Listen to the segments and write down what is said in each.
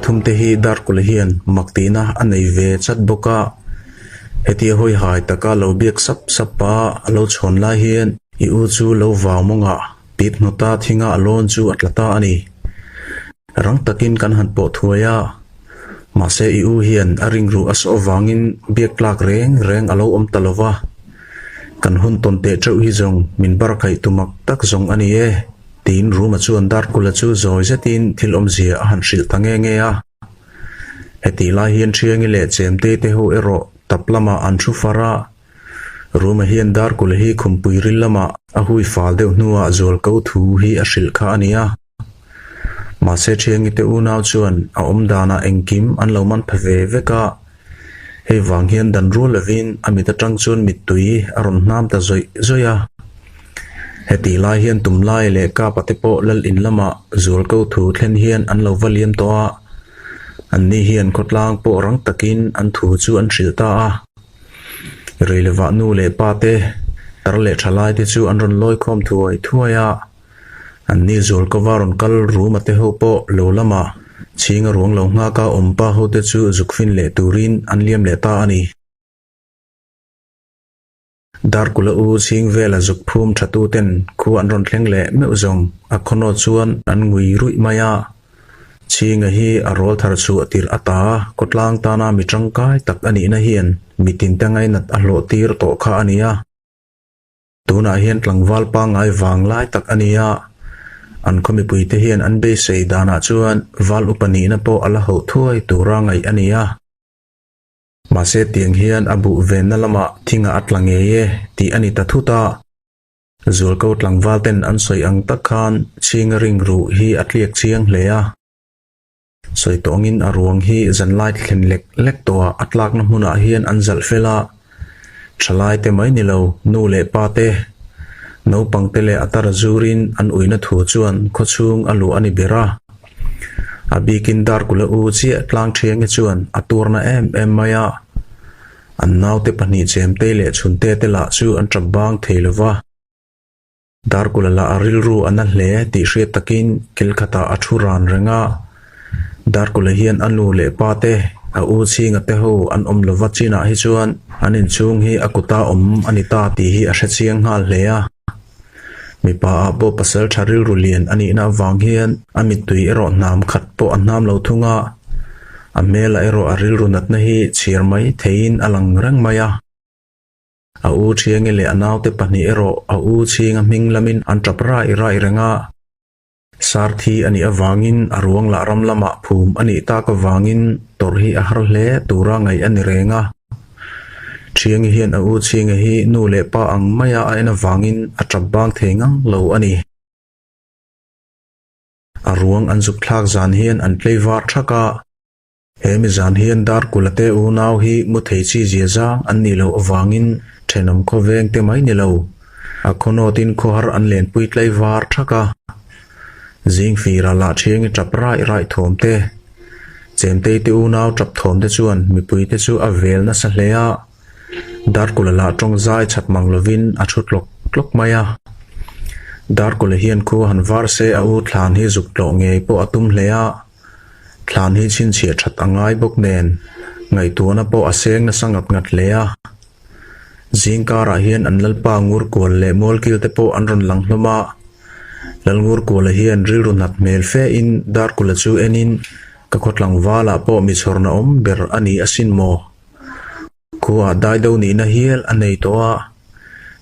thumte hi Darkula hian mak tihna a nei ve chat bawk a. Hetia hawi hai taka lo biak sap sap a a lo chhawn lai hian i u chu lo vau mawngah pip hnawta thinga a lawn chu a tla ta a ni. Rang takin kan han pawh thuai a, mahse i u hian a ringruh a sawh avangin biak tlak reng reng a lo awm ta lo va. Kan hun tawn teh teuh hi zawng min bar khaih tu mak tak zawng a ni e, tiin Ruma chuan Darkula chu zawi zetin thil awmzia a han hrilh ta nge nge a. Hetih lai hian Thiangi leh Chemtei te ho erawh tap lamah an thu far a, Ruma hian Darkula hi khumpui ril lamah a hui fal deuh hnuah zualko thu hi a hrilh kha a ni a. Mahse Thiangi te unau chuan a awm danah engkim an lo man pha ve vek a, hei vang hian dan rual lovin a mit atang chuan mittui a rawn hnam ta zawih zawih a. Hetih lai hian tumlai leh Kapa te pawh lal in lamah zualko thu thlen hian an lo va liam tawh a, anni hian khawtlang pawh rang takin an thu chu an hrilh ta a. Reilevah nu leh pa te, tar leh thalai te chu an rawn lawi khawm thuai thuai a. Anni zualkova rawn kal Ruma te ho pawh lo lamah chhinga ruang lo nghaka awm pa ho te chu zuk fin leh turin an liam leh ta a ni. Darkula u chhing vela zuk phum tha tu ten khua an rawn thleng leh meuh zawng a khawnaw chuan an ngui ruih mai a. Chhinga hi a rawl thar chhuah tirh ata khawtlang tana mi tangkai tak a nihna hian mitinte ngainat a hlawh tir tawh kha a ni a. Tunah hian tlangval pangngai vang lai tak a ni a, an khaw mipuite hian an beisei danah chuan val upa nihna pawh a la hauh thuai tura ngaih a ni a. Mahse tiang hian a buh venna lamah thingah a tla ngei e tih a ni ta thut a. Zualko tlangval ten an sawi ang tak khan chhinga ring ruh hi a tliak chiang hle a. Sawi tawngin a ruang hi zanlai thlen lek lek tawhah a tlakna hmunah hian an zalh fel a, thalai te mai ni lo, nu leh pa te, naupang te leh a tar zurin an uina thu chuan khawchhung a luh a ni ber a. A bikin Darkula u chiah tlang thiange chuan a tuarna em em mai a, an naute pahnih chemtei leh chhunte te lah chu an tap bang thei lo va. Darkula lah a rilru a na hle tih hriat takin kil khatah a thu ran reng a. Darkula hian a nu leh pa te, a u chhinga te ho an awm lova chinah hi chuan an inchhung hi a kuta awm a ni ta tih hi a hre chiang nghal hle a. Mipa ah pawh pasal tha rilru lian a nihna avang hian a mittui erawh hnam khat pawh a hnam lo thung a, a hmelah erawh a rilru natna hi chhiar mai theiin a lang reng mai a. A u Thiangi leh a naute pahnih erawh a u chhinga hming lamin an tap rai rai reng a. Sarthi a nih avangin a ruang lah ram lamah phum a nih tak avangin tawrh hi a har hle tura ngaih a ni reng a. Thiangi hian a u chhinga hi nu leh pa ang maia a en avangin a tap bang thei ngang lo a ni. A ruang an zuk thlak zan hian an tlei var thak a. He mizan hian Darkula te unau hi mu thei chi zia zang an nih loh avangin thenawm khawveng te mai ni lo, a khawnawtin khawhar an lenpui tlai var thak a. Zingfira lah thiangi tap raih raih thawm te, Chemtei te unau tap thawm te chuan mipui te chu a vel nasa hle a. Darkula lah tawng zai chhat mang lovin a thu tlawk tlawk mai a. Darkula hian khua han var se a u thlan hi zuk tlawh ngei pawh a tum hle a. Thlan hi chhinchhiah that a ngai bawk nen ngaihtuahna pawh a seng nasa ngat ngat hle a. Zing karah hian an lalpa Ngurkual leh Mualkil te pawh an rawn lang hlawm a. Lal Ngurkuala hian rilru nat hmel fe in Darkula chu en in ka khaw tlangvalah pawh mi chhawrna awm ber a ni asin maw? Khuaah daido nihna hial a nei tawh a,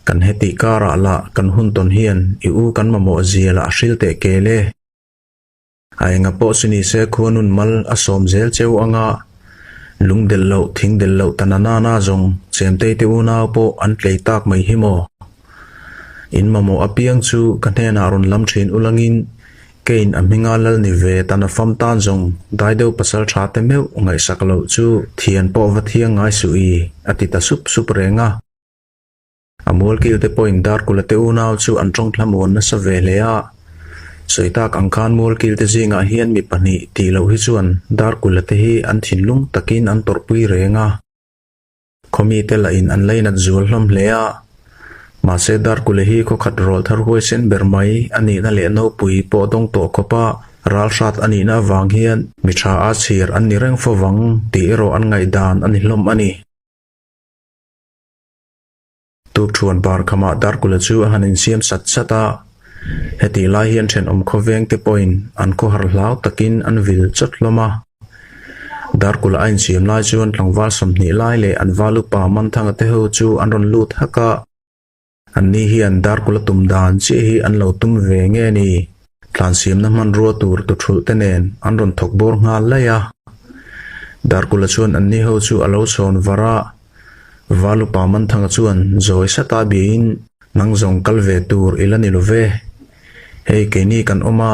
kan hetih karah lah kan hun tawn hian i u kan mamawh zia lah a hril teh kel e. A enga pawh chu ni se khuanun mal a sawm zel cheu anga lung delh loh thing delh loh ta na nana zawng chemtei te unau pawh an tlei tak mai hi maw? In mamawh apiang chu ka hnenah rawn lam thin ulangin keiin a hminga lal ni ve ta na fam tan zawng dai deuh pasal tha te meuh ngaihsak loh chu thian pawh va thiang ngai suh i a ti ta sup sup reng a. A mualkil te pawhin Darkula te unau chu an tawng thlamuan nasa ve hle a. Sawi tak ang khan mualkil te zingah hian mi pahnih tih loh hi chuan Darkula te hi an thinlung takin an tawrhpui reng a. Khawmi te lahin an lainat zual hlawm hle a. Mahse Darkula hi khawkhat rawl thar huaisen ber mai a nihna leh nopui pawh dawng tawh khawp a. Ralhrat a nihna avang hian mi tha a chhir an ni reng fo vang tih erawh an ngaihdan a ni hlawm a ni. Tukṭhuan bar khamah Darkula chu a han insiam sat sat a, hetih lai hian ṭhenawm khawveng te pawhin an khawhar hlau takin an vil chawt hlawm a. Darkula a insiam lai chuan tlangval 20 lai leh an val upa Manthanga te ho chu an rawn lut hak a. Anni hian Darkula tum dan chiah hi an lo tum ve nge ni? Tlansiamna hmanrua tur tuthulh te nen an rawn thawk bawr nghal laih a. Darkula chuan anni ho chu a lo chhawn var a. Valupa Manthanga chuan zawi sata biain nang zawng kal ve tur i la ni lo ve. Hei keini kan awm a,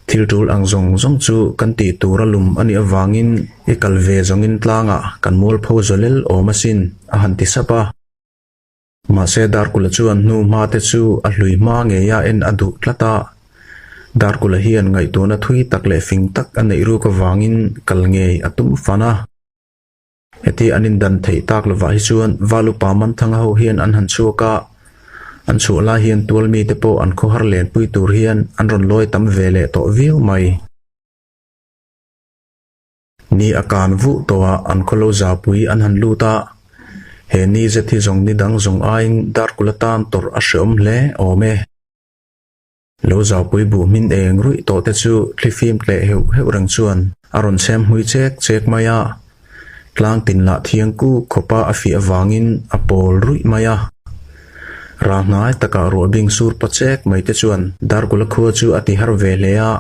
thil tul ang zawng zawng chu kan tih tur a lum a nih avangin i kal ve zawngin tlangah kan mualpho zawlel awm asin a han ti sap a. Mahse Darkula chuan hnu hma te chu a hlui hma ngeia en a duh tlat a. Darkula hian ngaihtuahna thui tak leh fing tak a neih ruk avangin kal ngei a tum fan a. Heti an indan theih tak lovah hi chuan Valupa Manthanga ho hian an han chhuak a, an chhuah lai hian tual mite pawh an khawhar lenpui tur hian an rawn lawi tam ve leh tawh viau mai. Ni a kan vuh tawh a, an khaw lo zapui an han lut a, he ni zet hi zawng ni dang zawng aiin Darkula tan tawrh a hreawm hle awm e. Lo zaupui buh hmin eng ruih tawh te chu thlifim tleh heuh heuh reng chuan a rawn chhem hmui chek chek mai a, tlang tin lah thiang kuk khawpa a fiah avangin a pawl ruih mai a. Rah hnai takah ruah bing sur pa chek mai te chuan Darkula khua chu a ti har ve hle a,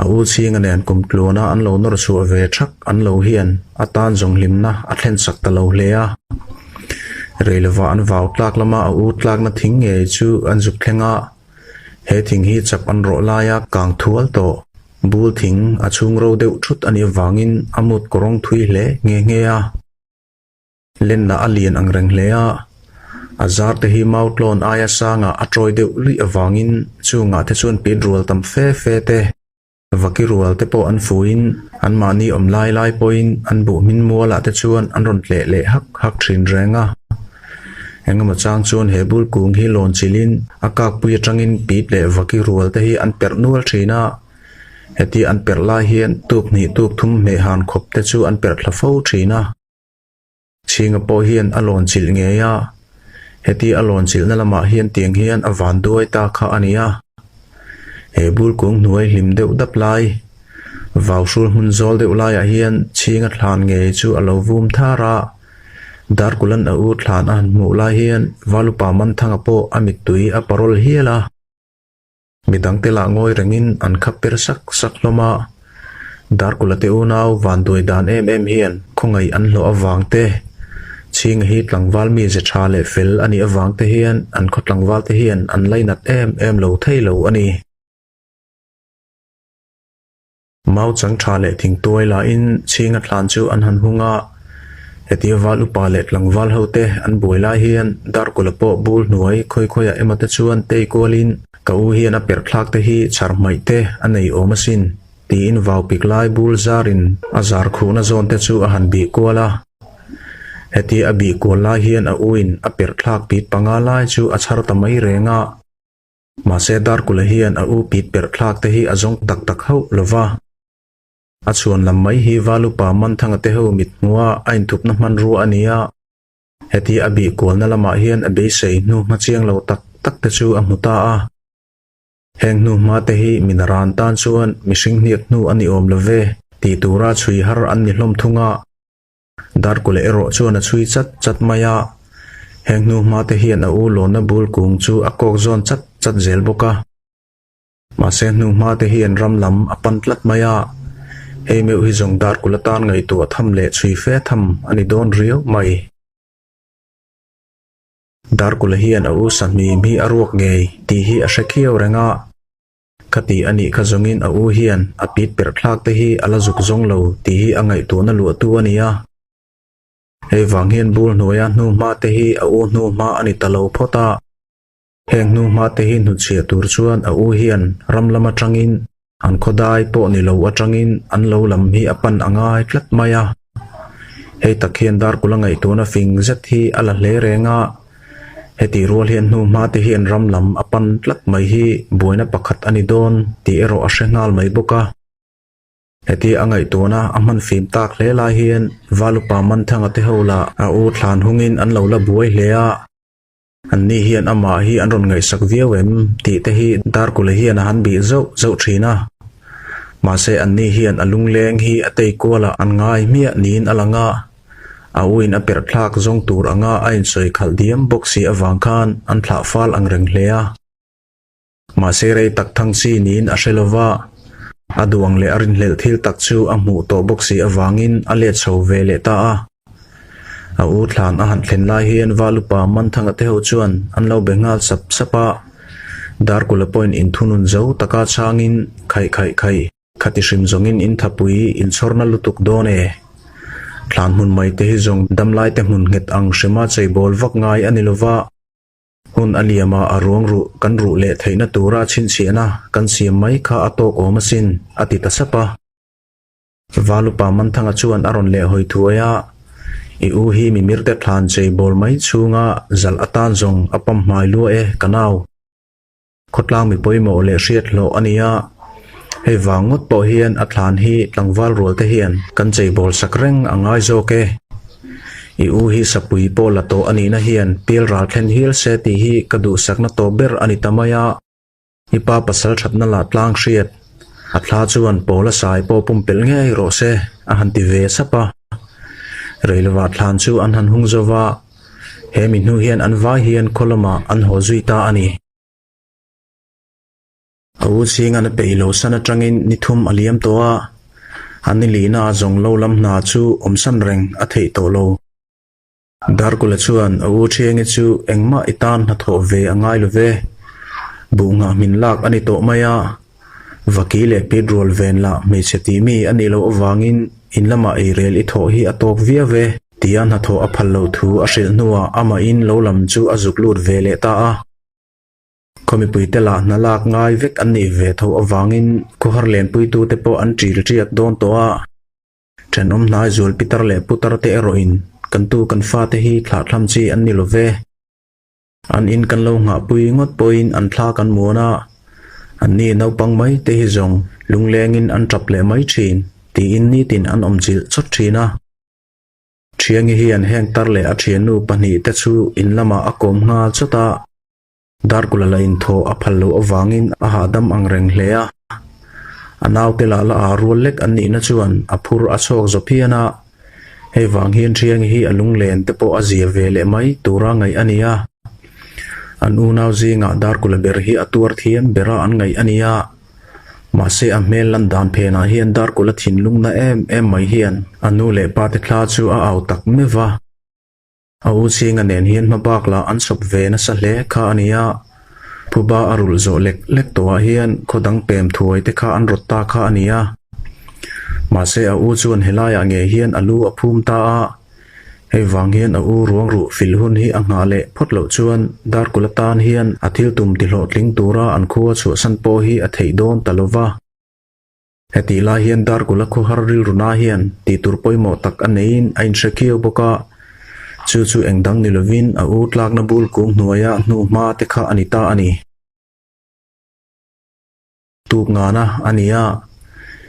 A u chhinga nen kum tluana an lo nawr chhuah ve thak an lo hian a tan zawng hlimna a thlen sak ta lo hle a. Rei lova an vau tlak lama a u tlakna thing ngei chu an zuk thleng a, he thing hi chap an rawh laia kang thual tawh. Bul thing a chhung ro deuh thut a nih avangin a mut kawrawng thui hle nghe nghe a. Lenna a lian ang reng hle a, a zar te hi mau tlawn aia sangah a tawi deuh luih avangin chungah te chuan pit rual tam fe fe te, vaki rual te pawh an fuhin anmahni awm lai lai pawhin an buh hmin mualah te chuan an rawn tleh leh hak hak thin reng a. Engemaw chang chuan he bul kung hi lawn chilhin a kakpui atangin pit leh vaki rual te hi an perh nual thin a, heti an perh lai hian tuk hnih tuk thum hmeh han khawp te chu an perh thla fo thin a. Chhinga pawh hian a lawn chilh ngei a, heti a lawn chilhna lamah hian tiang hian a van duai ta kha a ni a. He bul kung hnuai hlim deuh dap lai, vau hrul hmun zawl deuh laiah hian Chhinga thlan ngei chu a lo vum thar a. Darkulan a u thlan a han hmuh lai hian Valupa Manthanga pawh a mittui a parawl hial a. Midangte lah ngawi rengin an khap per sak sak hlawm a, Darkula te unau vanduai dan em em hian khawngaih an hlawh avang te, Chhinga hi tlangval mi ze tha leh fel a nih avang te hian an khaw tlangval te hian an lainat em em lo thei lo a ni. Mau chang tha leh thingtuai lahin chhinga thlan chu an han hung a, hetia val upa leh tlangval ho te an buai lai hian Darkula pawh bul hnuai khawi khawiah emaw te chuan tei kualin ka u hian a perh thlak te hi chhar hmaih te a nei awm asin tiin vau pik lai bul zarin a zar khuhna zawn te chu a han bih kual a. Hetia a bih kual lai hian a uin a perh thlak pit panga lai chu a chhar ta mai reng a. Mahse Darkula hian a u pit perh thlak te hi a zawng tak tak hauh lo va. A chhuan lam mai hi Valupa Manthanga te ho mit hmuha a inthupna hmanrua a ni a. Heti a bih kualna lamah hian a beisei hnu hma chiang lo tak tak te chu a hmu ta a. Heng hnu hma te hi min ran tan chuan mihring hniak hnu a ni awm lo ve tih tura chhui har an ni hlawm thung a. Darkula erawh chuan a chhui chat chat mai a, heng hnu hma te hian a u lawnna bul kung chu a kawk zawn chat chat zel bawk a. Mahse hnu hma te hian ram lam a pan tlat mai a, hei meuh hi zawng Darkula tan ngaihtuah tham leh chhui fe tham a ni dawn riau mai. Darkula hian a u Sahmim hi a ruak ngei tih hi a hre khiau reng a. Khati a nih kha zawngin a u hian a pit perh thlak te hi a la zuk zawng lo tih hi a ngaihtuahna luahtu a ni a. Hei vang hian bul hnuaia hnu hma te hi a u hnu hma a ni ta lo phawt a. Heng hnu hma te hi hnutchhiah tur chuan a u hian ram lam atangin an khawdai pawh ni lo atangin an lo lam hi a pan a ngai tlat mai a. Hei tak hian Darkula ngaihtuahna fing zet hi a la hle reng a. Heti rual hian hnu hma te hian ram lam a pan tlat mai hi buaina pakhat a ni dawn tih erawh a hre nghal mai bawk a. Heti a ngaihtuahna a hman fim tak hle lai hian Valupa Manthanga te ho lah a u thlan hungin an lo la buai hle a. Anni hian amah hi an rawn ngaihsak viau em tih te hi Darkula hian a han bih zauh zauh thin a. Mahse anni hian a lungleng hi a tei kualah an ngai hmiah niin a lang a, a uin a perh thlak zawng tur anga a insawi khalh diam bawk si avang khan an thlah fal ang reng hle a. Mahse rei tak thang chi niin a hre lova, a duang leh a rinhlelh thil tak chu a hmuh tawh bawk si avangin a let chho ve leh ta a. A u thlan a han thlen lai hian Valupa Manthanga te ho chuan an lo be nghal sap sap a, Darkula pawhin inthunun zo taka chhangin khaih khaih khaih khati hrim zawngin in thapui inchhawrna lutuk dawn e. Thlan hmun mai te hi zawng damlai te hmun nghet ang hrima cheibawl vak ngai a ni lova, Hun a liam a, a ruang ruh kan ruh leh theihna tura chhinchhiahna kan siam mai kha a tawk awm asin, a ti ta sap a. Valupa Manthanga chuan a rawn leh hawi thuai a, I u hi mimirte thlan chei bawl mai chhunga zalh atan zawng a pam hmai lua e, ka nau. Khawtlang mi pawimawh leh hriat hlawh a ni a, hei vang ngawt pawh hian a thlan hi tlangval rual te hian kan chei bawl sak reng a ngai zawk e. I u hi sapui pawh la tawh a nihna hian pial ral thlen hial se tih hi ka duhsakna tawp ber a ni ta mai a. I pa pasal thatna lah tlang hriat a thla chuan pawl a sai pawh pumpelh ngei rawh se a han ti ve sap a. Reilova thlan chu an han hung zo va, he mi hnu hian an vai hian khaw lamah an haw zui ta a ni. A u zingan a peih lo san atangin ni thum a liam tawh a, a ni lihna a zawng lo lam hna chu awmsan reng a theih tawh lo. Darkula chuan a u Thiangi chu engmah i tan hnathawh ve a ngai lo ve, buh nghah hmin lak a ni tawh mai a, Vaki leh pit rual ven lah hmeichhe tih mi a nih loh avangin in lamah eirel i thawh hi a tawk viau e tia hnathawh a phal loh thu a hrilh hnuah amahin lo lam chu a zuk lut ve leh ta a. Khaw mipuite lah hna lak ngai vek an nih ve tho avangin khawhar lenpuitute pawh an ṭil ṭiak dawn tawh a. Ṭhenawm hnai zual pitar leh putar te erawhin kan tu kan fate hi thlahthlam chi an ni lo ve. An in kan lo nghahpui ngawt pawhin an thla kan muan a, anni naupang mai te hi zawng lunglengin an ṭap leh mai ṭhin tiin nitin an awmchilh chawt ṭhin a. Thiangi hian heng tar leh a thiannu pahnihte chu in lamah a kawm nghal chawt a, Darkula la inthawh a phal loh avangin a hahdam ang reng hle a. A naute lah la ah rual lek an nihna chuan a phur a chhawk zaw phian a, hei vang hian Thiangi hi a lunglen te pawh a zia ve leh mai tura ngaih a ni a. An unau zingah Darkula ber hi a tuar thiam bera an ngaih a ni a. Mahse a hmel lan dan phenah hian Darkula thinlungna em em mai hian a nu leh pa te thla chu a au tak meuh va. A u Chinga nen hian hma bak lah an sawp ve nasa hle kha a ni a, phuba a rulh zawh lek lek tawhah hian khaw dang pem thuai te kha an rawt ta kha a ni a. Mahse a u chuan helaiah ngei hian a lu a phum ta a, hei vang hian a u ruang ruh fil hun hi a nghah leh phawt loh chuan Darkula tan hian a thil tum tihlawhtling tura an khua chhuahsan pawh hi a theih dawn ta lo va. Hetih lai hian Darkula khawhar rilruna hian tihtur pawimawh tak a neiin a inhre khiau bawk a, chu chu eng dang ni lovin a u tlakna bul kung hnuaia hnuhma te kha a ni ta a ni. Tuk ngana a ni a,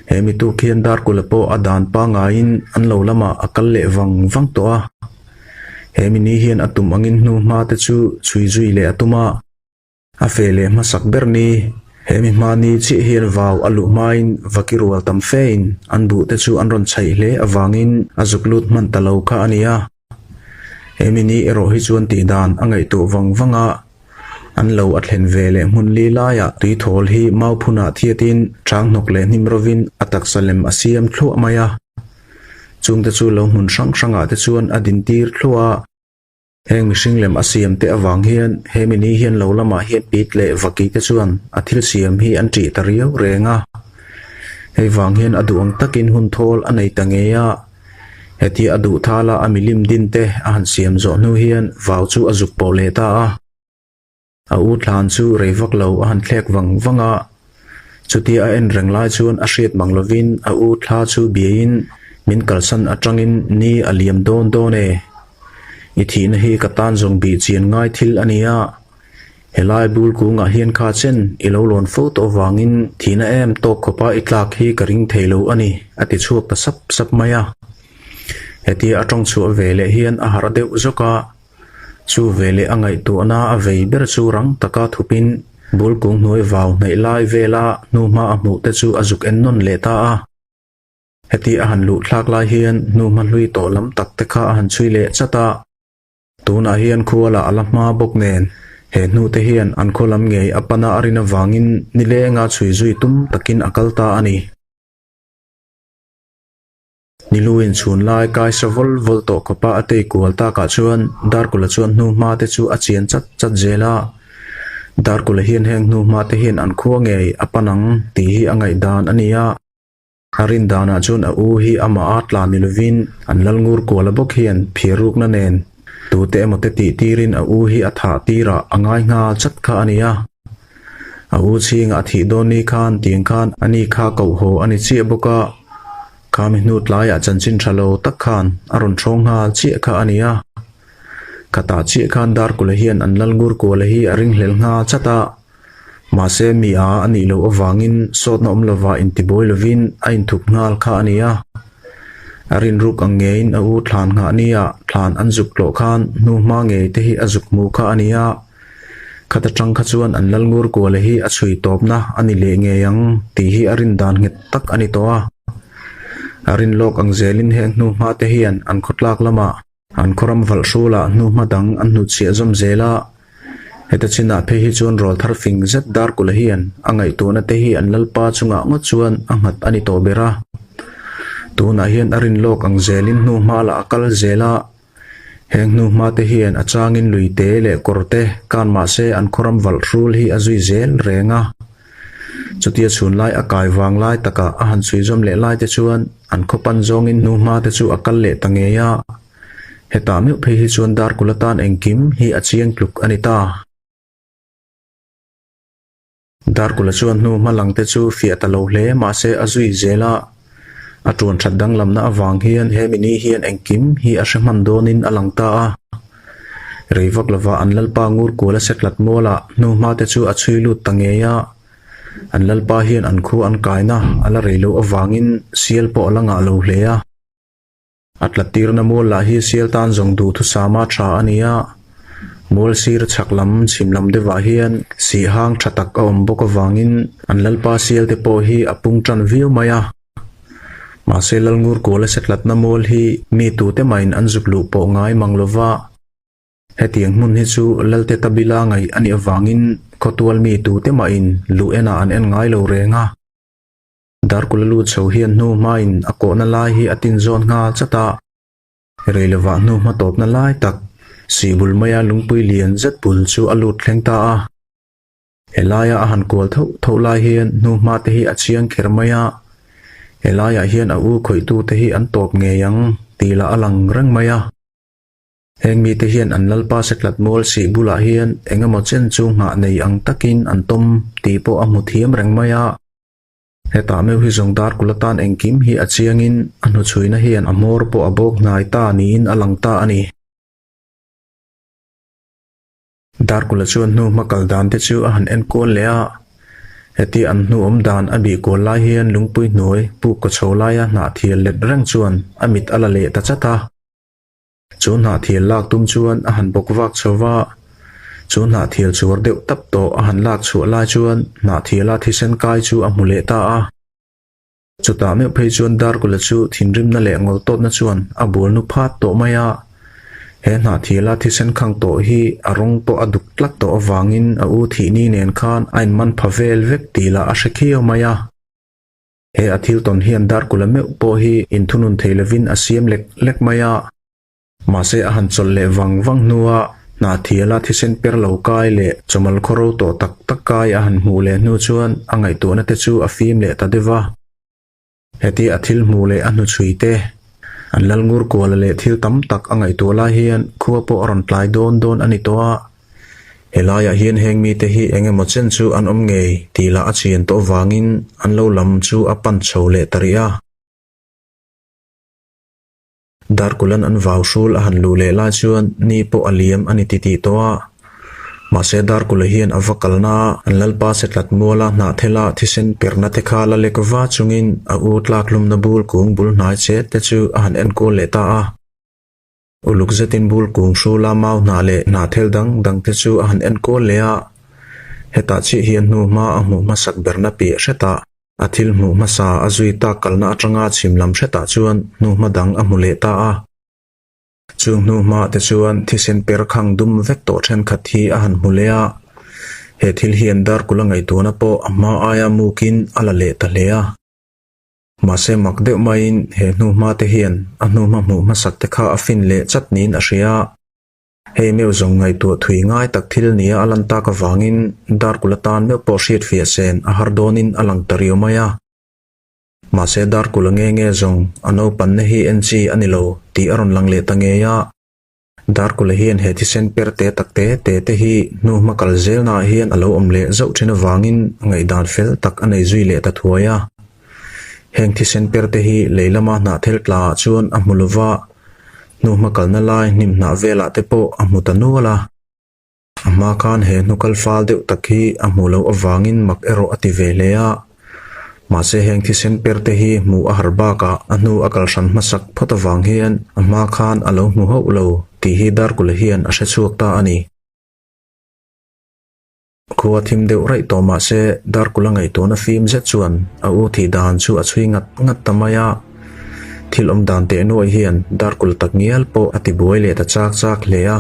he mi tuk hian Darkula pawh a dan pangaiin an lo lamah a kal leh vang vang tawh a. He mi ni hian a tum angin hnuhma te chu chhui zui leh a tum a. A fe leh hmasak ber ni, he mi hmani chiah hian vau a luh hmain vaki rual tam fein an buh te chu an rawn chhaih hle avangin a zuk lut hman ta lo kha a ni a. He mi ni erawh hi chuan tih dan a ngaihtuah vang vang a, an lo a thlen ve leh hmun li laiah tui thawl hi mau phunah thiatin chang hnawk leh hnim rovin a taksa lem a siam thluah mai a. Chungte chu lo hmun hrang hrangah te chuan a dintir thluah a. Heng mihring lem a siam te avang hian he mini hian lo lamah hian pit leh vaki te chuan a thil siam hi an ṭih ta riau reng a. Hei vang hian a duh ang takin hun thawl a nei ta ngei a. Hetia a duh thala a milim din te a han siam zawh hnu hian vau chu a zuk pawh leh ta a. A u thlan chu rei vak lo a han thlek vang vang a, chutia a en reng lai chuan a hriat mang lovin a u thla chu biaiin min kalsan atangin ni a liam dawn dawn e. I thihna hi ka tan zawng bih chian ngai thil a ni a, helai bul kungah hian kha chen i lo lawn fo tawh avangin thihna em tawk khawpa i tlak hi ka ring thei lo a ni, a ti chhuak ta sap sap mai a. Hetia a tawng chhuah ve leh hian a harh deuh zawk a, chu veleh a ngaihtuahna a vei ber chu rang taka thupin bul kung hnuai vau hnaih lai vela hnuhma a hmuh te chu a zuk en nawn leh ta a. Heti a han luh thlak lai hian hnuhma hlui tawh lam tak te kha a han chhui leh chat a. Tunah hian khualah a la hma bawk nen he hnu te hian an khaw lam ngei a pana a rin avangin nilenga chhui zui tum takin a kal ta a ni. Niluin chhun lai kai sa vawl vawl tawh khawpa a tei kual takah chuan Darkula chuan hnuhma te chu a chian chat chat zel a. Darkula hian heng hnuhma te hian an khua ngei a pan ang tih hi a ngaihdan a ni a. A rin danah chuan a u hi amah a tla ni lovin an lal ngur kuala bawk hian phiarrukna nen tute emaw te tih tirin a u hi a thah tirah a ngai nghal chat kha a ni a. A u chhingah a thih dawn ni khan tiang khan a ni kha koh haw a ni chiah bawk a, khami hnu tlaiah chanchin tha lo tak khan a rawn thawng nghal chiah kha a ni a. Khatah chiah khan Darkula hian an lal ngur kuala hi a ringhlel nghal chat a. Mahse, mi a a nih loh avangin sawtna awm lova intibuai lovin a inthup nghal kha a ni a. A rinruk ang ngeiin a u thlan nghah nia thlan an zuk tlawh khan hnu hma ngei te hi a zuk hmu kha a ni a. Khat atang kha chuan an lal ngur kuala hi a chhui tawpna a ni leh ngei ang tih hi a rin dan nghet tak a ni tawh a. A rin lawk ang zelin heng hnu hma te hian an khawtlak lamah An khawram valh hrulah hnuhma dang an hnutchhiah zawm zel a, heta chinah phei hi chuan rawl thar fing zet Darkula hian a ngaihtuahna te hi an lalpa chungah ngawt chuan a nghat a ni tawh ber a. Tunah hian a rin lawk ang zelin hnuhma lah a kal zel a, heng hnuhma te hian a changin lui te leh kawr te kan mahse an khawram valh hrul hi a zui zel reng a. Chutia chhun lai a kai vang lai takah a han chhui zawm leh lai te chuan an khaw pan zawngin hnuhma te chu a kal leh ta ngei a. Hetah meuh phei hi chuan Darkula tan engkim hi a chiang tluk a ni ta. Darkula chuan hnuhma lang te chu fiah ta lo hle mahse a zui zel a. A tuan that danglamna avang hian he mini hian engkim hi a hre hman dawnin a lang ta a. Rei vak lova an lalpa ngur kual a seklat mualah hnuhma te chu a chhui lut ta ngei a. An lalpa hian an khu an kaina a la rei loh avangin sial pawh a la ngah lo hle a. A tlattirna mual lah hi sial tan zawng duhthusama tha a ni a. Mual sir chhak lam chhim lam deuhah hian sihhang tha tak a awm bawk avangin an lalpa sial te pawh hi a pung tan viau mai a. Mahse Lalngur Kuala setlatna mual hi mi tute mahin an zuk luh pawh ngai mang lova, hetiang hmun hi chu Lalte Tabila ngaih a nih avangin khawtual mi tute mahin luh enah an en ngai lo reng a. Darkula lut chho hian hnu hmain a kawhna lai hi a tin zawn nghal chat a, rei lovah hnu hma tawpna lai tak sihbul maia lungpui lian zet bul chu a lut thleng ta a. Helaia a han kual thauh thauh lai hian hnuhma te hi a chiang kher mai a, helaiah hian a u khawihtute hi an tawp ngei ang tih lah a lang reng mai a. Heng mite hian an lalpa seklat mual sih bulah hian eng emaw chen chu nghah nei ang takin an tawm tih pawh a hmu thiam reng mai a. Hetah meuh hi zawng Darkula tan engkim hi a chiangin a hnuchhuina hian a hmawr pawh a bawk hnai ta niin a lang ta a ni. Darkula chuan hnu hma kal dan te chu a han en kual leh a, heti an hnu awm dan a bih kual lai hian lungpui hnuai puk kaw chho laia hnahthial let reng chuan a mit a la leh ta chat a. Chu hnahthial lak tum chuan a han bawk vak chho va, chu hnahthial chuar deuh tap tawh a han lak chhuah lai chuan hnahthiala thisen kai chu a hmu leh ta a. Chutah meuh phei chuan Darkula chu thinrimna leh ngawltawtna chuan a bual nu phat tawh mai a. He hnahthiala thisen khang tawh hi a rawng pawh a duk tlat tawh avangin a u thihni nen khan a inman pha vel vek tih lah a hre khiau mai a. He a thil tawn hian Darkula meuh pawh hi inthunun thei lovin a siam lek lek mai a. Mahse a han chawlh leh vang vang hnua hnahthiala thisen per lo kai leh chawmal khaw ro tawh tak tak kai a han hmuh leh hnu chuan a ngaihtuahna te chu a fim leh ta deuh a. Heti a thil hmuh leh a hnuchhui te, an lal ngur kuala leh thil tam tak a ngaihtuah lai hian khua pawh a rawn tlai dawn dawn a ni tawh a. Helaiah hian heng mite hi eng emaw chen chu an awm ngei tih lah a chian tawh vangin an lo lam chu a pan chho leh ta rih a. Darkulan an vau hrul a han luh leh lai chuan ni pawh a liam a ni titih tawh a. Mahse Darkula hian a va kalna a, an lalpa se tlat muala hnahthela thisen perna te kha la lek va chungin a u tlakhlumna bul kung bul hnai chet te chu a han enkual leh ta a. Uluk zetin bul kung hrula mau hnah leh hnahthel dang dang te chu a han enkual leh a. Hetah chiah hian hnu hma a hmuh hmasak berna piah hretah a thil hmuh hmasa a zui tak kalna atanga chhim lam hretah chuan hnu hma dang a hmu leh ta a. Chung hnu hma te chuan thisen per khang dum vek tawh thenkhat hi a han hmu leh a, he thil hian Darkula ngaihtuahna pawh a hma aia mukin a la leh ta hle a. Mahse mak deuh maiin he hnu hma te hian a hnu hma hmuh hmasak te kha a fin leh chat niin a hria a. Hei meuh zawng ngaihtuah thui ngai tak thil nia a lan tak avangin Darkula tan meuh pawh hriatfiah sen a har dawnin a lang ta riau mai a. Mahse Darkula nge nge zawng a naupanna hi en chi a ni lo tih a rawn lang leh ta ngei a. Darkula hian he thisen per te tak te te te hi hnu hma kal zelnaah hian a lo awm leh zauh thin avangin ngaihdan fel tak a nei zui leh ta thuai a. Heng thisen per te hi lei lama hnahthel tlaah chuan a hmu lova, hnu hma kalna lai hnim hnah velah te pawh a hmu ta nual a. A hma khan he hnukal fal deuh tak hi a hmuh loh avangin mak erawh a ti ve hle a. Mahse heng thisen per te hi hmuh a har bakah a hnu a kal hran hmasak phawt avang hian a hma khan a lo hmu hauh lo tih hi Darkula hian a hre chhuak ta a ni. Khua thim deuh raih tawh mahse Darkula ngaihtuahna fim zet chuan a u thih dan chu a chhui ngat ngat ta mai a. Thil awm dan teh nuaih hian Darkula tak ngial pawh a ti buai leh ta chak chak hle a.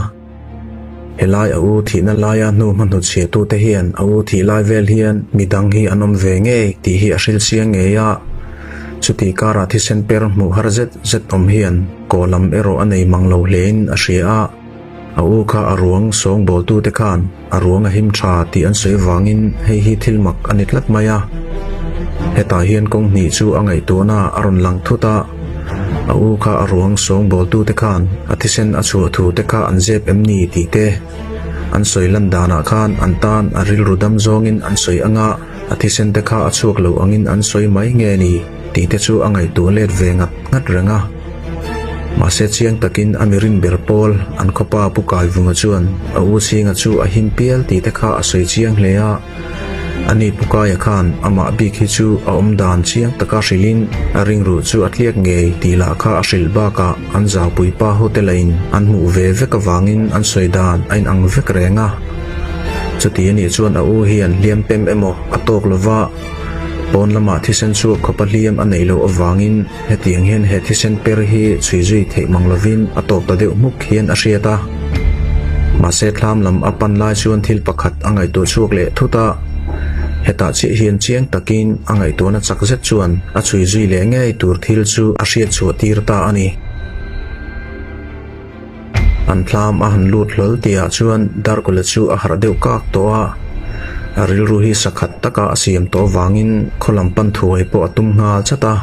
Helai a u thihna laia hnu hma hnutchhiahtute hian a u thih lai vel hian mi dang hi an awm ve ngei tih hi a hrilh chiang ngei a. Chutih karah thisen per hmuh har zet zet awm hian kaw lam erawh a nei mang lo hlein a hria a. A u kha a ruang sawngbawltute khan a ruang a him tha tih an sawi vangin hei hi thil mak a ni tlat mai a. Hetah hian kawng hnih chu a ngaihtuahna a rawn lang thut a. A u kha a ruang sawngbawltute khan a thisen a chhuah thu te kha an zep em ni tih te an sawi lan danah khan an tan a rilru dam zawngin an sawi anga a thisen te kha a chhuak lo angin an sawi mai nge ni tih te chu a ngaihtuah let ve ngat ngat reng a. Mahse chiang takin a mirin ber pawl an khawpa Pu Kaivunga chuan a u chhinga chu a him pial tih te kha a sawi chiang hle a. Ani Pukaia khan amah bik hi chu a awm dan chiang taka hrilhin a ringruh chu a tliak ngei tih lah kha a hrilh bakah an zaupui pa hote lahin an hmuh ve vek avangin an sawi dan a inang vek reng a. Chuti anih chuan a u hian hliam pem emaw a tawk lova pawn lamah thisen chhuak khawpa hliam a neih loh avangin Hetiang hian he thisen per hi chhui zui theih mang lovin a tawp ta deuh hmuk hian a hriat a. Mahse thlam lam a pan lai chuan thil pakhat a ngaihtuah chhuak leh thut a. Hetah chiah hian chiang takin a ngaihtuahna chak zet chuan a chhui zui leh ngei tur thil chu a hriat chhuah tir ta a ni. An thlam a han lut hlawl tihah chuan Darkula chu a harh deuh kak tawh a. A rilru hi sakhat taka a siam tawh avangin khaw lam pan thuai pawh a tum nghal chat a.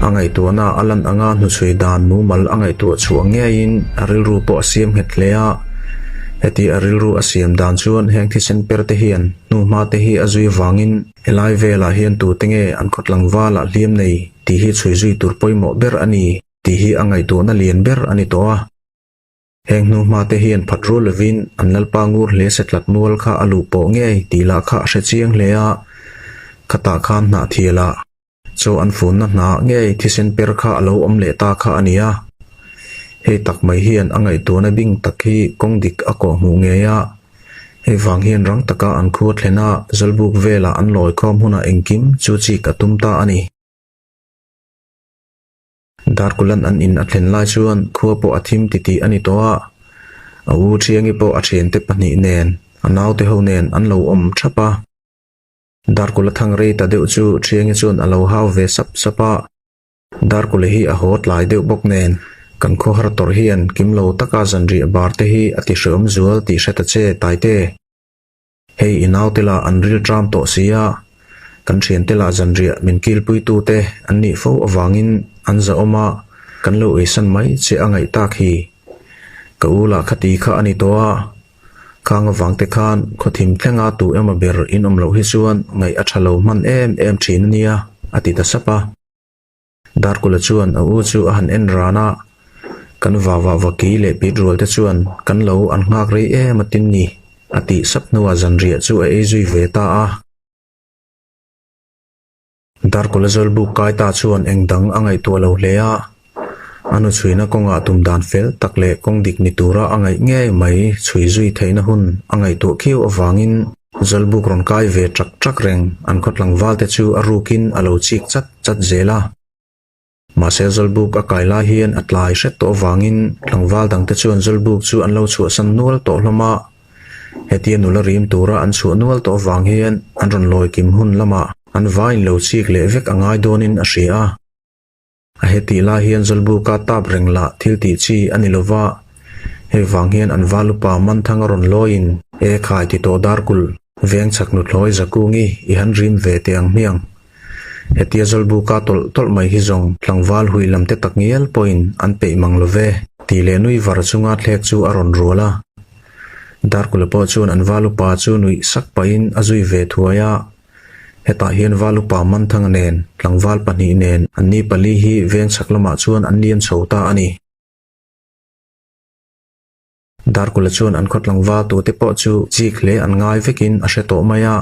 A ngaihtuahna a lan anga hnuchhui dan mumal a ngaihtuah chhuah ngeiin a rilru pawh a siam nghet hle a. Heti a rilru a siam dan chuan heng thisen per te hian hnuhma te hi a zui vangin helai velah hian tute nge an khaw tlangvalah hliam nei tih hi chhui zui tur pawimawh ber a ni tih hi a ngaihtuahna lian ber a ni tawh a. Heng hnu hma te hian phat rual lovin an lalpa ngur hle se tlat mual kha a luh pawh ngei tih lah kha a hre chiang hle a, khatah khan hnah thial ah chaw an funna hna ngei thisen per kha a lo awm leh ta kha a ni a. Hei tak mai hian a ngaihtuahna bing tak hi kawng dik a kawh hmuh ngei a, hei vang hian rang taka an khua thlen a Zawlbuk velah an lawi khawm hunah engkim chu chik a tum ta a ni. Darkulan an in a thlen lai chuan khua pawh a thim titih a ni tawh a, a u Thiangi pawh a thiante pahnih nen a naute ho nen an lo awm thap a. Darkula thang rei ta deuh chu Thiangi chuan a lo hau ve sap sap a, Darkula hi a haw tlai deuh bawk nen kan khawhar tawrh hian kim lo taka zanriah bar te hi a ti hreawm zual tih hre ta che Taite. Hei i naute lah an ril tram tawh si a, kan thiante lah zanriah min kilpuitute an nih fo avangin an zahawm a, kan lo eisan mai che a ngaih tak hi. Ka u lah khati kha a ni tawh a, khang avangte khan khawthim thlenga tu emaw ber in awm loh hi chuan ngaih a tha lo hman em em thin a nia, a ti ta sap a. Darkula chuan a u chu a han en ran a. Kan vava vaki leh pit rual te chuan kan lo an nghak rei em a tin ni, a tih sap hnuah zanriah chu a ei zui ve ta a. Darkawla Zawlbuk kai ta chuan eng dang a ngaihtuah lo hle a, a hnuchhuina kawngah tum dan fel tak leh kawng dik ni tura a ngaih ngei mai chhui zui theihna hun a ngaihtuah khiau avangin Zawlbuk rawn kai ve ṭak ṭak reng an khaw tlangvalte chu a rukin a lo chik chat chat zel a. Mahse Zawlbuk a kai lai hian a tlai hret tawh avangin tlangval dangte chuan Zawlbuk chu an lo chhuahsan nual tawh hlawm a. Hetia nula rim tura an chhuah nual tawh avang hian an rawn lawi kim hun lamah an vaiin lo chik leh vek a ngai dawnin a hria a. A hetih lai hian Zawlbuka tap reng lah thil tih chi a ni lova, hei vang hian an val upa Manthanga rawn lawiin E khai ti tawh Darkul, veng chhak nuthlawi Zakungi i han rim ve teh ang hmiang. Hetia Zawlbuka tawlh tawlh mai hi zawng tlangval hui lam te tak ngial pawhin an peih mang lo ve, tih leh nui var chunga thlek chu a rawn rual a. Darkula pawh chuan an val upa chu nuih sak pahin a zui ve thuai a. Hetah hian val upa Manthanga nen, tlangval pahnih nen anni pali hi veng chhak lamah chuan an liam chho ta a ni. Darkula chuan an khaw tlangval tute pawh chu chik hle an ngai vekin a hre tawh mai a.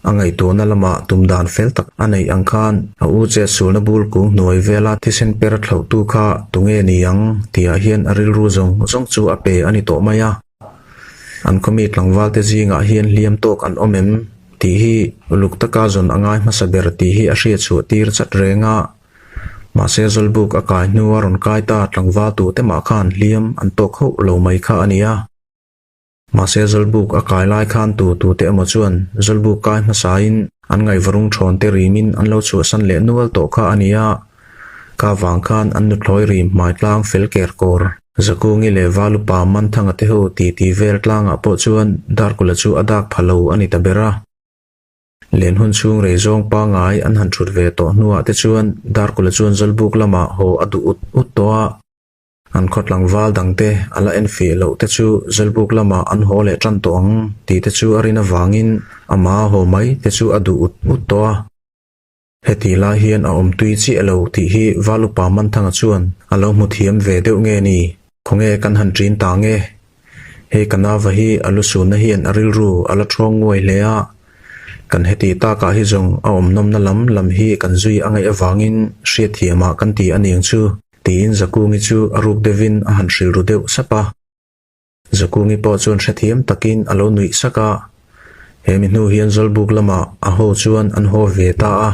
A ngaihtuahna lamah tum dan fel tak a neih ang khan a u chet sulna bul kung hnuai vela thisen per thlauhtu kha tunge ni ang tihah hian a rilru zawng zawng chu a pe a ni tawh mai a. An khawmi tlangvalte zingah hian hliam tawk an awm em tih hi uluk taka zawn a ngai hmasa ber tih hi a hriatchhuah tir chat reng a. Mahse Zawlbuk a kai hnua rawn kai ta tlangval tute mah khan hliam an tawk hauh lo mai kha a ni a. Mahse Zawlbuk a kai lai khan tu tute emaw chuan Zawlbuk kai hmasain an ngaihvarung thawn te rimin an lo chhuahsan leh nual tawh kha a ni a. Ka vang khan an nuthlawi rim hmai tlang fel ker kawr. Zakungi leh Valupa Manthanga te ho titi vel tlangah pawh chuan Darkula chu a dak pha lo a ni ta ber a. Len hun chhung rei zawng pangngai an han thut ve tawh hnuah te chuan Darkula chuan Zawlbuk lamah haw a duh ut ut tawh a. An khaw tlangval dangte a la enfiah loh te chu Zawlbuk lamah an haw leh tan tawh ang tih te chu a rin avangin amah haw mai te chu a duh ut ut tawh a. Hetih lai hian a awm tui chiah lo tih hi Valupa Manthanga chuan a lo hmu thiam ve deuh nge ni? Khawnge kan han ṭin ta nge? Hei ka nauva hi a lu sunna hian a rilru a la ṭhawng nguai hle a, kan hetih takah hi zawng a awm nawmna lam lam hi kan zui a ngaih avangin hriatthiamah kan ti a niang chu, tiin Zakungi chu a ruk deuhin a han hrilh ru deuh sap a. Zakungi pawh chuan hrethiam takin a lo nuih sak a, he mi hnu hian Zawlbuk lamah a haw chuan an haw ve ta a.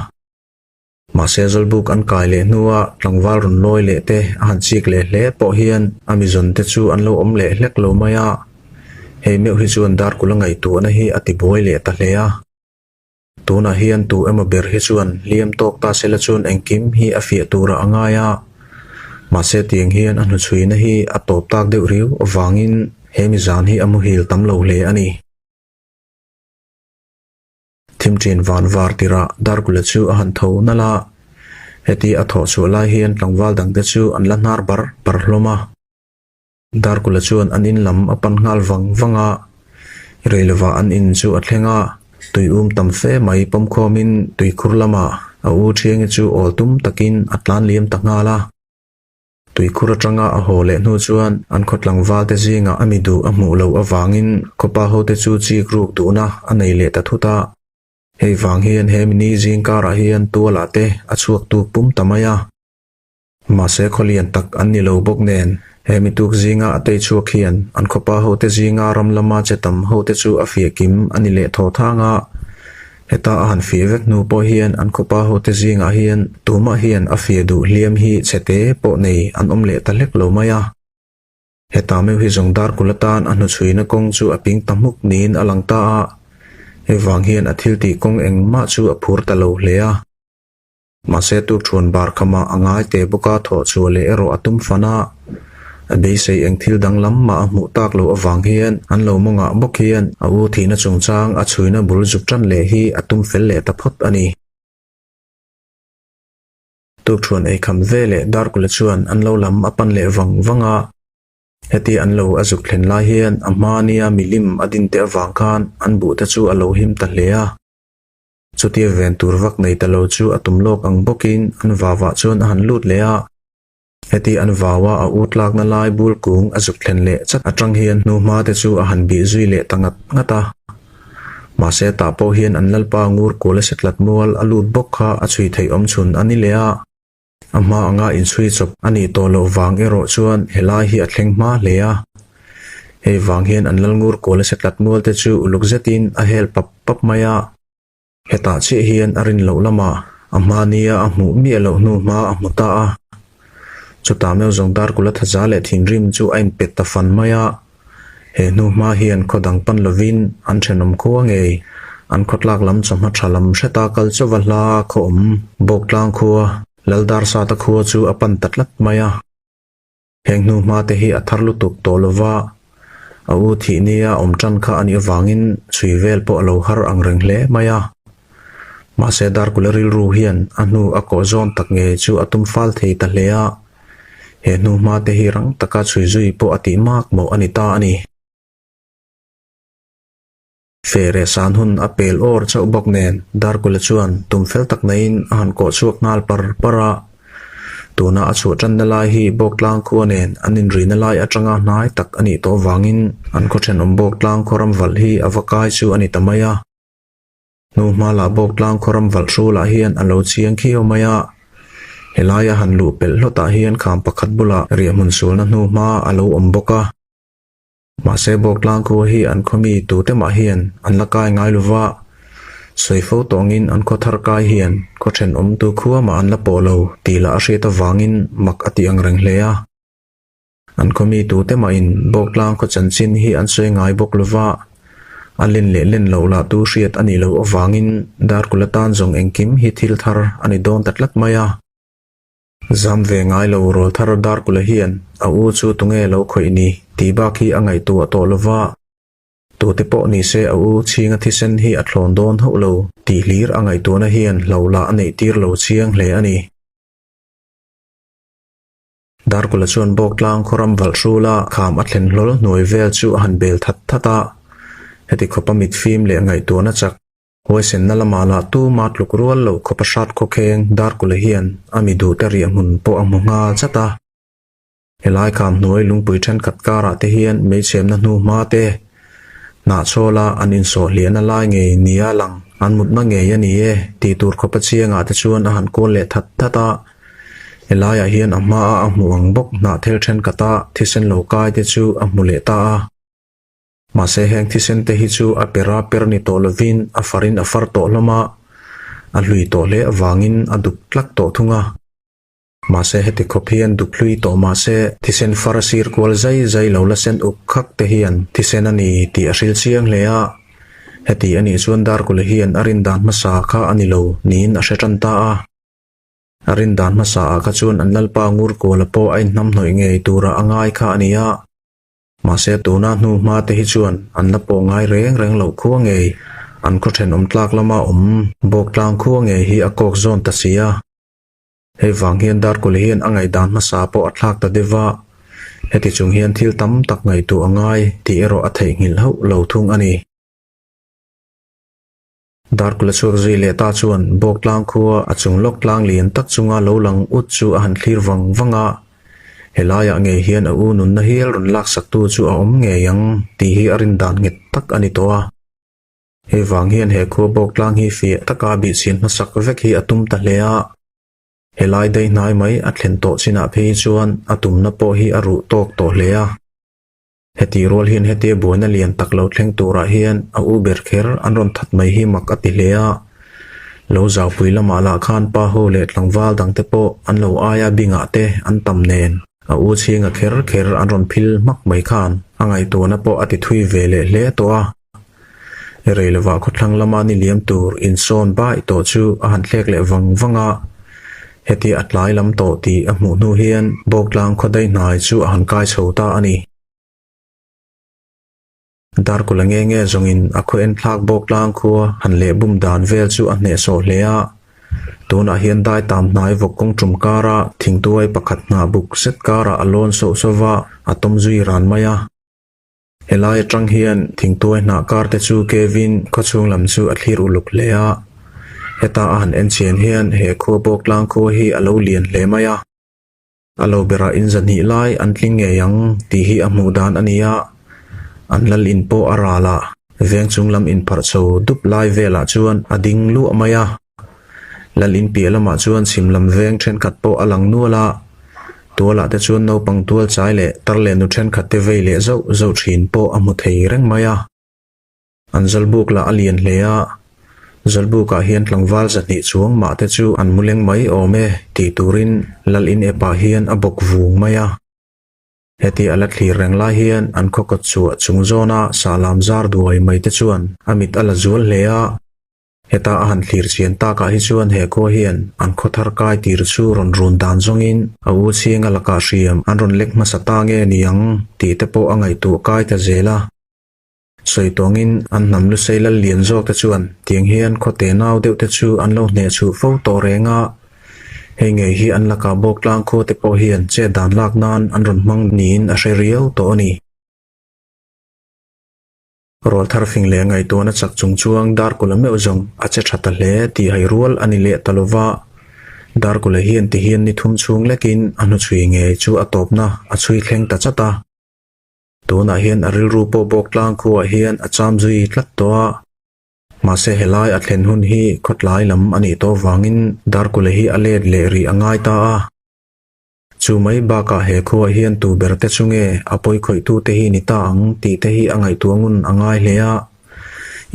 Mahse Zawlbuk an kai leh hnua tlangval rawn lawi leh te a han chik leh hle pawh hian a mi zawn te chu an lo awm leh hlek lo mai a, hei meuh hi chuan Darkula ngaihtuahna hi a tibuai leh ta hle a. Tunah hian tu emaw ber hi chuan hliam tawk ta sela chuan engkim hi a fiah turah a ngai a, mahse tiang hian a hnuchhuina hi a tawp tak deuh riau avangin he mi zan hi a muhil tam lo hle a ni. Thimṭin van var tirah Darkula chu a han tho nalh a, heti a thawh chhuah lai hian tlangval dangte chu an la hnar bar bar hlawm a. Darkula chuan an in lam a pan nghal vang vang a, reilovah an in chu a thleng a, tui um tam fe mai pawmkhawmin tuikhur lamah a u Thiangi chu awl tum takin a tlan liam ta nghal a. Tuikhur atanga a haw leh hnu chuan an khaw tlangvalte zingah a mi duh a hmuh loh avangin khawpa hote chu chik ruk duhna a nei leh ta thut a. Hei vang hian he mini zing karah hian tualah te a chhuak tuk pum ta mai a. Mahse khawlian tak an ni lo bawk nen, he mituk zinga a tei chhuak hian an khawpa hote zinga ram lama che tam hote chu a fiah kim a ni leh thaw thang a. Heta a han fiah vek hnu pawh hian an khawpa hote zingah hian tumah hian a fiah duh hliam hi chhete pawh nei an awm leh ta hlek lo mai a. Heta meuh hi zawng Darkul atan a hnuchhuina kawng chu a ping ta hmuk niin a lang ta a, hei vang hian a thiltih kawng engmah chu a phur ta lo hle a. Mahse tuk thuan bar khamah a ngai teh bawk a, thawh chhuah leh erawh a tum fan a. A beisei eng thil danglam mah a hmuh tak loh avang hian an lo mawngah bawk hian a u thihna chungchang a chhuina bul zuk tan leh hi a tum fel leh ta phawt a ni. Tuk thuan ei kham ve leh Darkula chuan an lo lam a pan leh vang vang a. Heti an lo a zuk thlen lai hian a hma nia milim a din te avang khan an buh te chu a lo him ta hle a. Chutia ven tur vak nei ta lo chu a tum lawk ang bawkin an vavah chuan a han lut leh a. Heti an vau a, a u tlakna lai bul kung a zuk thlen leh chat atang hian hnuhma te chu a han bih zui leh ta ngat ngat a. Mahse tah pawh hian an lalpa ngur kual a setlat mual a lut bawk kha a chhui theih awm chhun a ni leh a. A hma anga inchhui chawp a nih tawh loh vang erawh chuan helai hi a thleng hma hle a. Hei vang hian an lal ngur kual a setlat mual te chu uluk zetin a hel pap pap mai a. Hetah chiah hian a rin loh lamah a hma nia a hmuh miah loh hnu hma a hmu ta a. Chutah meuh zawng Darkula thaza leh thinrim chu a inpet ta fan mai a. He hnu hma hian khaw dang pan lovin an thenawm khua ngei, an khawtlak lam chawhma tha lam hreta kal chauva hla khaw awm Bawktlang khua, Laldarsata khua chu a pan ta tlat mai a. Heng hnu hma te hi a thar lutuk tawh lo va, a u thih nia awm tan kha a nih avangin chhui vel pawh a lo har ang reng hle mai a. Mahse Darkula rilru hian a hnu a kawh zawn tak ngei chu a tum fal thei ta hle a, he hnu hma te hi rang taka chhui zui pawh a tih mak mawh a ni ta a ni. Feh san hun a pel awr chauh bawk nen Darkula chuan tum fel tak naiin a han kawh chhuak nghal par par a. Tuna a chhuah tanna lai hi Bawktlang khua nen an inrina lai atanga hnai tak a nih tawh vangin an khaw thenawm Bawktlang khaw ram valh hi a va kai chu a ni ta mai a. Hnuhma lah Bawktlang khaw ram valh hrulah hian a lo chiang khiau mai a. Helaia han luh pelh hlawtah hian kham pakhat bulah riahhmun sualna hnuhma a lo awm bawk a. Mahse Bawktlang khua hi an khaw mi tute mah hian an la kai ngai lo va, sawi fo tawngin an khaw thar kai hian khaw thenawmtu khua mah an la pawh lo tih lah a hriat avangin mak a ti ang reng hle a. An khaw mi tute mahin Bawktlang khaw chanchin hi an sawi ngai bawk lo va, a len leh len loh lah tu hriat a nih loh avangin Darkula tan zawng engkim hi thil thar a ni dawn ta tlat mai a. Zam ve ngai lo Rawlthar Darkula hian a u chu tunge lo khawih ni tih bak hi a ngaihtuah tawh lo va, tute pawh ni se a u chhinga thisen hi a thlawn dawn hauh lo tih hlir a ngaihtuahna hian hlohlah a neih tir lo chiang hle a ni. Darkula chuan Bawktlang khaw ram valh hrula kham a thlen hlawl hnuai vel chu a han bel that that a, heti khawpa mitfim leh ngaihtuahna chak Huaisenna lamah lah tuma tluk rual loh khawpa hrat khawkheng Darkula hian a mi duhte riah hmun pawh a hmu nghal chat a. Helai kham hnuai lungpui thenkhat karah te hian meichhemna hnu hma te, hnahchhawla an insawh hliahna lai ngei nia lang an mutna ngei a ni e tih tur khawpa chiangah te chuan a han kual leh that that a. Helaiah hian a hmaa a hmuh ang bawk hnahthel thenkhat a thisen lo kai te chu a hmu leh ta a. Mahse heng thisen te hi chu a per a per ni tawh lovin a farin a far tawh hlawm a, a hlui tawh hle avangin a duk tlak tawh thung a. Mahse heti khawp hian duk hlui tawh mahse thisen far a sir kual zai zai lo la sen uk khak te hian thisen a ni tih a hril chiang hle a. Heti a nih chuan Darkula hian a rindan hmasa kha a ni lo niin a hre tan ta a. A rindan hmasa ah kha chuan an Lalpa Ngurkuala pawh a inhnamhnawih ngei tura a ngai kha a ni a. Mahse tuna hnu hma te hi chuan an la pawh ngai reng reng loh khua ngei, an khaw thenawm tlak lama awm Bawktlang khua ngei hi a kawk zawn ta si a. Hei vang hian Darkawlh hian a ngaihdan hmasa pawh a thlak ta deuh va, heti chung hian thil tam tak ngaihtuah a ngai tih erawh a theihnghilh hauh lo thung a ni. Darkula chhuak zui leh ta chuan Bawktlang khua a chung lawk tlang lian tak chunga lo lang ut chu a han thlir vang vang a, helaiah ngei hian a u nunna hial rawn laksaktu chu a awm ngei ang tih hi a rin dan nghet tak a ni tawh a. Hei vang hian he khua Bawktlang hi fiah taka bihchhian hmasak vek hi a tum ta hle a, helai daih hnai mai a thlen tawh chinah phei chuan a tumna pawh hi a ruh tawk tawh hle a. Hetih rual hian hetia buaina lian tak lo thleng turah hian a u ber kher an rawn that mai hi mak a ti hle a. Lo zaupui lamah lah khan pa ho leh tlangval dangte pawh an lo aia bingah te an tam nen a u chhinga kher kher an rawn phil hmak mai khan a ngaihtuahna pawh a ti thui ve leh hle tawh a. Rei lovah khawthlang lama ni liam tur insawn baih tawh chu a han thlek leh vang vang a, hetia a tlai lam tawh tih a hmuh hnu hian Bawktlang khawdai hnai chu a han kai chho ta a ni. Darkula nge nge zawngin a khaw enthlak Bawktlang khua han leh bum dan vel chu a hnehsawh hle a, tunah hian dai tam hnai vawk kawng tum kara thingtuai pakhat hnah buk zet karah a lawn sauh sauh va, a tawm zui ran mai a. Helai atang hian thingtuai hnah kar te chu Kevin khawchhung lam chu a thlir uluk hle a, heta a han en chian hian he khua bawk tlang khua hi a lo lian hle mai a. A lo berah in zahnih lai an tling ngei ang tih hi a hmuh dan a ni a, an lal in pawh a ral a, veng chung lam inpharh chho dup lai velah chuan a ding luah mai a. Lal in piah lamah chuan chhim lam veng thenkhat pawh a lang nual a, tualah te chuan naupang tual chai leh tar leh nu thenkhat te vei leh zauh zauh thin pawh a hmu thei reng mai a. An zawlbuk lah a lian hle a, zawlbukah hian tlangval 200 chuang mah te chu an mu leng mai awm e tih turin lal in epah hian a bawk vung mai a. Heti a la thlir reng lai hian an khaw kawt chhuah chung zawna sahlam zar duai mai te chuan a mit a la zual hle a. Heta a han thlir chian takah hi chuan he khua hian an khaw thar kai tir chu rawn run dan zawngin a u chhinga lakah hriam an rawn lek hmasa ta nge niang tih te pawh a ngaihtuah kai ta zel a. Sawi tawngin an hnam lusei lal lian zawk te chuan tiang hian khawte nau deuh te chu an lo hneh chhuh fo tawh reng a, hei ngei hi an lakah bawk tlang khua te pawh hian chet dan lak nan an rawn hmang niin a hre riau tawh a ni. Rawl thar fing leh ngaihtuahna chak chung chuang Darkula meuh zawng a che tha ta hle tih hai rual a ni leh ta lo va, Darkula hian ti hian ni thum chhung lekin a hnuchhui ngei chu a tawpna a chhui thleng ta chat a. Tunah hian a rilru pawh bawk tlang khuaah hian a cham zui tlat tawh a. Mahse helai a thlen hun hi khawtlai lam a nih tawh vangin Darkule hi a let leh rih a ngai ta a. Chu mai bakah he khuaah hian tu ber te chu nge a pawi khawihtu te hi ni ta ang tih te hi a ngaihtuah ngun a ngai hle a.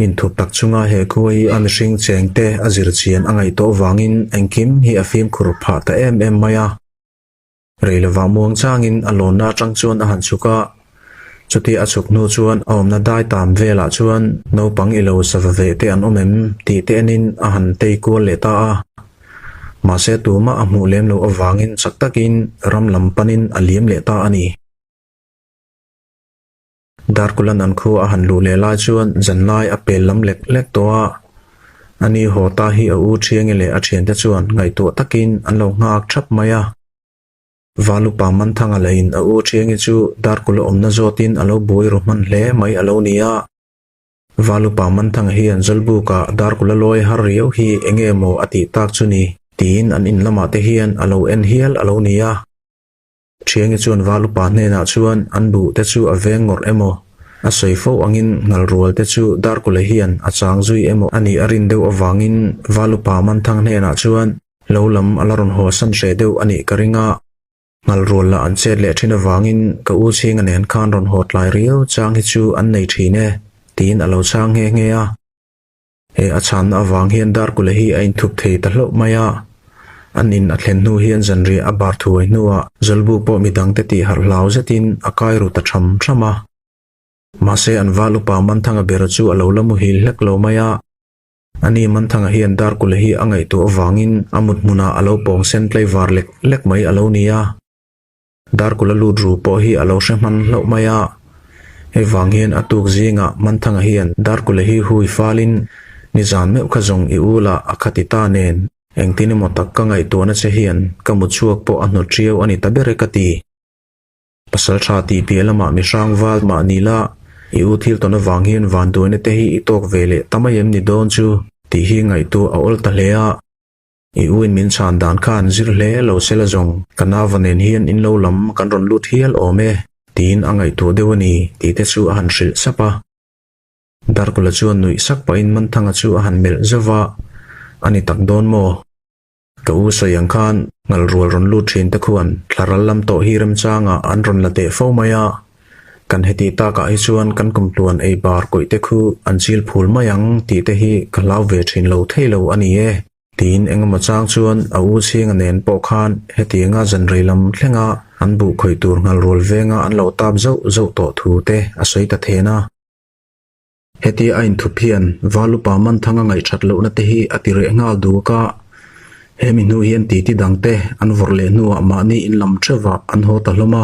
Inthup tak chunga he khua hi a mihring cheng te a zir chian a ngaih tawh vangin engkim hi a fimkhur phah ta em em mai a. Rei lovah muang changin a lawnna atang chuan a han chhuk a, chuti a chhuk hnu chuan a awmna dai tam velah chuan naupang i lo sava ve te an awm em tih te enin a han tei kual leh ta a. Mahse tumah a hmuh lem loh avangin chak takin ram lam panin a liam leh ta a ni. Darkulan an khua a han luh leh lai chuan zanlai a pel lam lek lek tawh a, ani haw ta hi a u Thiangi leh a thiante chuan ngaihtuah takin an lo nghak thap mai a. Valupa Manthanga lahin a u Thiangi chu Darkula awmna zawtin a lo buai ru hman hle mai a lo ni a. Valupa Manthanga hian Zawlbuka Darkula lawi har riau hi enge maw a tih tak chu ni tiin an in lamah te hian a lo en hial a lo ni a. Thiangi chuan Val upa hnenah chuan an buh te chu a veng ngawrh emaw, a sawi fo angin ngal rual te chu Darkule hian a chang zui emaw a nih a rin deuh avangin Val upa Manthang hnenah chuan lo lam a la rawn haw san hreh deuh a nih ka ring a, ngal rual lah an chet leh thin avangin ka u chhinga nen khan rawn haw tlai riau chang hi chu an nei thin e, tiin a lo chang nghe nghe a. He a chhanna avang hian Darkula hi a inthup thei ta hlauh mai a. An in a thlen hnu hian zanriah a bar thuai hnuah Zawlbu pawh midangte tih harh hlau zetin a kai ru ta tham tham a. Mahse an val upa Manthanga ber chu a lo la muhil hlek lo mai a. Ani Manthanga hian Darkula hi a ngaihtuah avangin a mut hmunah a lo pawng sen tlaivar lek lek mai a lo ni a. Darkula lut ru pawh hi a lo hre hman hlauh mai a, hei vang hian a tuk zingah Manthanga hian Darkula hi hui falin nizan meuh kha zawng i u lah a khati ta nen engtin emaw tak ka ngaihtuahna che hian ka mu chhuak pawh a hnawt riau a ni ta ber e ka ti. Pasal tha tih piah lamah mi hrang val mah ni la, i u thil tawn avang hian vanduaina te hi i tawk ve leh ta mai em ni dawn chu tih hi ngaihtuah a awl ta hle a. I u in min chhan dan khan zir hle lo se la zawng, ka nauva nen hian in lo lam kan rawn lut hial awm e, tiin a ngaihtuah deuh a ni tih te chu a han hrilh sap a. Darkula chuan nuih sak pahin Manthanga chu a han melh zauh a, A ni tak dawn maw? Ka u sawi ang khan ngal rual rawn lut thin te khuan thla ral lam tawh hi remchangah an rawn la teh fo mai a, kan heti takah hi chuan kan kumtluan ei bar kawih te khu an chil phul mai ang tih te hi ka hlau ve thin lo thei lo a ni e. Tiin engemaw chang chuan a u chhinga nen pawh khan hetianga zanrei lam thlenga an buh khawih tur nghal rual venga an lo tap zauh zauh tawh thu te a sawi ta then a. Hetia a inthup hian Valupa Manthanga ngaihthat lohna te hi a ti reh nghal duk a, hemi hnu hian titi dang te an vawrh leh hnuah mahni in lam theuhah an haw ta hlawm a.